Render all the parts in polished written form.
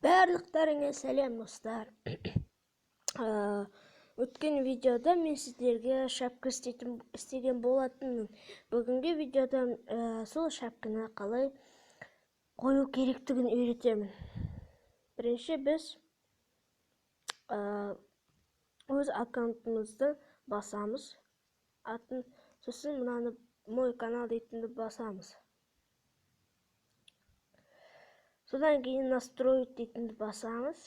Барлықтарыңа сәлем, достар. Өткен видеода мен сіздерге шапка істеген болатынмын. Бүгінгі видеода сол шапканы қалай қою керектігін үйретемін. Бірінші біз өз аккаунтымызды басамыз. Атын, сосын мынаны «Мой канал» дейтінді басамыз. Содан кейін «Настроить» дейтінді басамыз.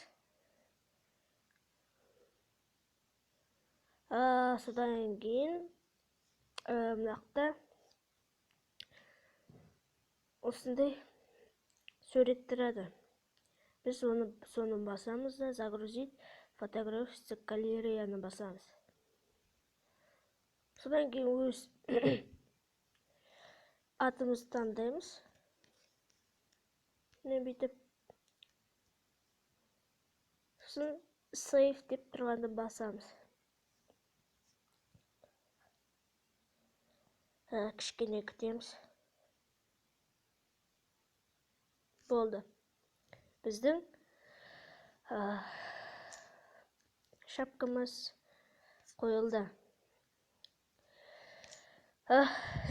Содан кейін мына жақта осындай сурет тұрады. Біз соны басамыз да, «Загрузить фотографию галереяны» басамыз. Содан кейін өз атымызды таңдаймыз. Міне, бүйтіп. Сосын «Save» деп тұрғанды басамыз. Кішкене күтеміз. Болды. Біздің шапкамыз қойылды.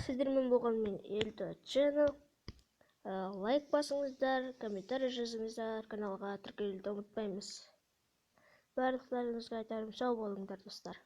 Сіздермен болған мен, Эльдо Channel. Лайк басыңыздар, комментарий жазыңыздар, каналға тіркелуді ұмытпаймыз. Барлықтарыңызға айтарым: сау болыңдар, достар.